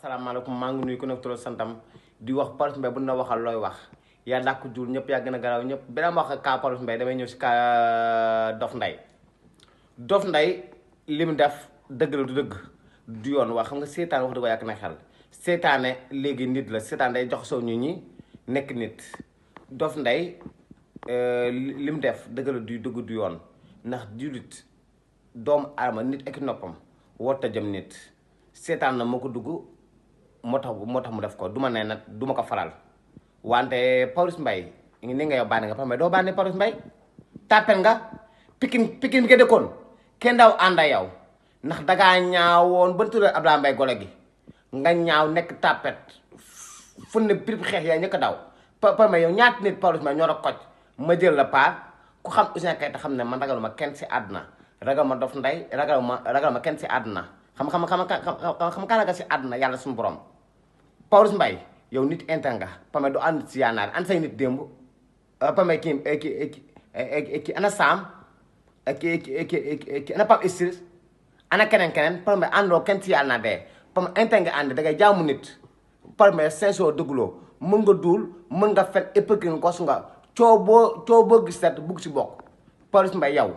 asalaamaaleykum maa ngi nuyu ku nekk turam santam di wax Pawlish Mbaye bu na waxal looy wax yaa dàkk jur ñëpp yaa gën a garaaw ñëpp beneen wax kaa Pawlish Mbaye damay ñëw si kaa Dof Nday li mu def dëgg la du dëgg du yoon wax xam nga seetaan wax dëgg yàgg na xel seetaane léegi nit la seetaan day jox soo ñu ñi nekk nit Dof Nday li mu def dëgg la du dëgg du yoon ndax jullit doomu aadama nit ak noppam warta jëm nit seetaan na moo ko dugg moo tax mu def ko du ma ne nag du ma ko faral wante Pawlish Mbaye ni nga yow bànni nga mais doo bànni Pawlish Mbaye tàppel nga pikin nga dëkkoon kenn daaw ànda yow ndax dangaa ñaawoon ba tuddee Abdoulaye Mbaye golo gi nga ñaaw nekk tàppet fu ne birib xeex yaa ñëkk daw mais yow ñaati nit Pawlish Mbaye ñoo la koj ma jël la paar ku xam Ouzin Keita xam ne man ragal ma kenn si àdduna ragal ma Dof Nday ragal ma kenn si àdduna xam ka si àdduna yàlla suñu borom Pawlish Mbaye yow nit inter nga pame du ànd si yaanaar an say nit démb pame ki ana Sam ki ana Pape Istris ana keneen pame àndoo kenn si yàlla na dee pame inter nga ànd dangay jaamu nit pame sincère dëgguloo mën nga duul mën nga fen hypocrite gos nga coo boo gis set bugg si bokk Pawlish Mbaye yow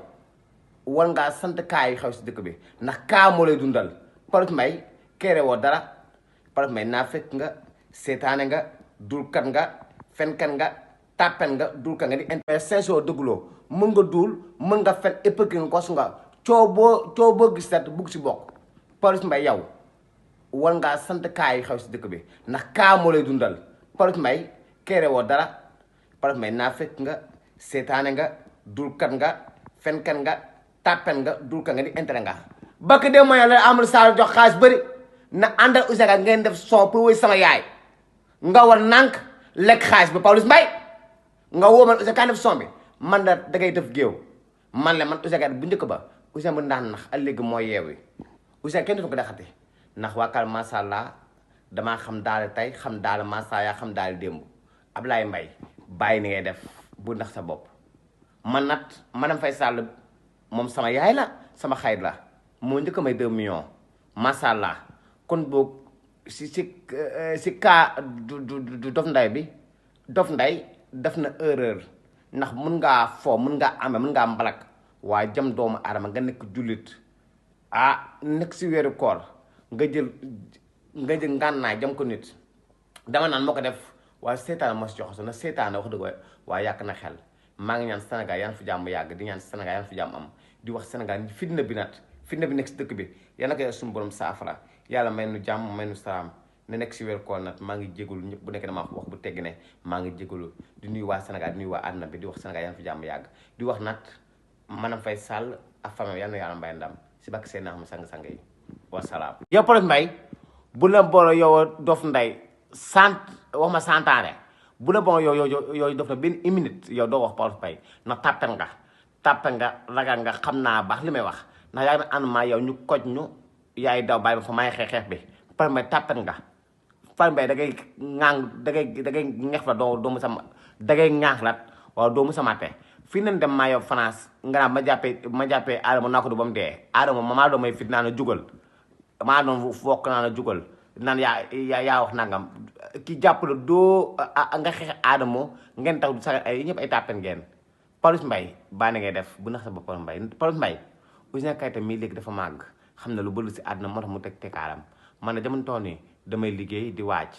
war ngaa sant kaa yi xew si dëkk bi ndax kaa moo lay dundal Pawlish Mbaye kere woo dara Pawlish Mbaye naa fekk nga seetaane nga dulkat nga fenkat nga tàppen nga dulkat nga di inter sincère dëgguloo mën nga duul mën nga fen hypocrite gos nga coo boo gis set bugg si bokk Pawlish Mbaye yow war ngaa sant kaa yi xew si dëkk bi ndax kaa moo lay dundal Pawlish Mbaye kere woo dara Pawlish Mbaye naa fekk nga seetaane nga dulkat nga fenkat nga tàppen nga dulkat nga di intérêt nga bakk de moyo la amul saa jox xaalis bëri na ànd ak Ouzin Keita ngeen def son pour woy sama yaay nga war nànk lekk xaalis bi Pawlish Mbaye nga woo man Ouzin Keita def son bi man da dangay def géew man la man Ouzin Keita bu njëkk ba Ouzin bu ndaan nax a léegi mooy yeewi Ouzin kenn dootu ko daxati ndax waakal masha Allah damaa xam daal tey xam daal masha yaa xam daal démb Ablaye Mbaye bàyyi ni ngay def bu ndax sa bopp man nag Madame Faye Sall moom sama yaay la sama xarit la moo njëkk may 2 millions masha Allah kon boog si cas du Dof Nday bi Dof Nday def na erreur ndax mun ngaa foo mun ngaa ame mun ngaa mbalak waaye jëm doomu aadama nga nekk jullit nekk si weeru koor nga jël ngànnaay jëm ko nit dama naan moo ko def waaye seetaan moo si jox na seetaan wax dëgg waaye yàq na xel maa ngi ñaan Sénégal yan fi jàmm yàgg di ñaan Sénégal yan fi jàmm am di wax Sénégal fitna bi nekk si dëkk bi yal na ko suñu borom saafara yàlla may nu jàmm may nu salaam ne nekk si weer koor nag maa ngi jégalu ñëpp bu nekk dama wax bu tegg ne maa ngi jégalu di nuyu waa Sénégal di nuyu waa àdduna bi di wax Sénégal yan fi jàmm yàgg di wax nag Madame Faye Sall ak famille yal na yàlla mbay ndam si bakk seen naa xam sang yi wasalaam. yow Pawlish Mbaye bu la boole yow Dof Nday wax ma santaane bu la bon yow def na benn minute yow doo wax Pawlish Mbaye ndax tàppen nga ragal nga xam naa baax li may wax ndax yaa ngi ànd maa yow ñu koj ñu yaay daw bàyyi ma fa may xeex bi Pawlish Mbaye tàppen nga Pawlish Mbaye da ngay ñeex la doo mu sama da ngay ŋaax la waaw doo mu samaate fii nañ dem maa yow France nga naan ma jàppee Adama naa ko du ba mu dee Adama maa doon may fit naa na jugal maa doon fokk naa na jugal naan yaa wax nangam ki jàppale doo nga xeex Adamo ngeen tax du sax ay ñëpp ay tàppen ngeen Pawlish Mbaye bànni ngay def bu nax sa bopp Pawlish Mbaye Ouzin Keita mii léegi dafa màgg xam ne lu bëri si àdduna moo tax mu teg tekaaram man na jamono tool nii damay liggéey di waaj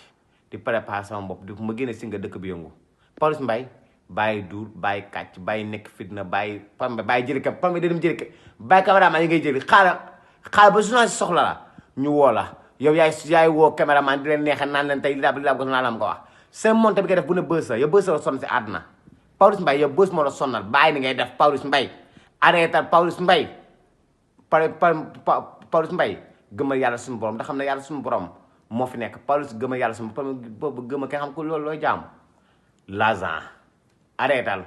di préparer sama bopp di ma génne si nga dëkk bi yëngu Pawlish Mbaye bàyyi duur bàyyi kàcc bàyyi nekk fitna bàyyi jëli ka Pawlish Mbaye da dem jëli ka bàyyi caméraman yi ngay jëli xaaral ba journaliste soxla la ñu woo la yow yaay woo caméraman di leen neexal naan leen tey li ko naa la am ko wax seen monté bi ngay def bu ne bës la yow bës la sonn si àdduna Pawlish Mbaye yow bës moo la sonnal bàyyi ni ngay def Pawlish Mbaye arrêté Pawlish Mbaye Pawlish Mbaye gëmal yàlla suñu borom ndax xam ne yàlla suñu borom moo fi nekk Pawlish gëmal yàlla suñu borom gëmal kenn xam ko loolu looy jaam l'argent arrêtal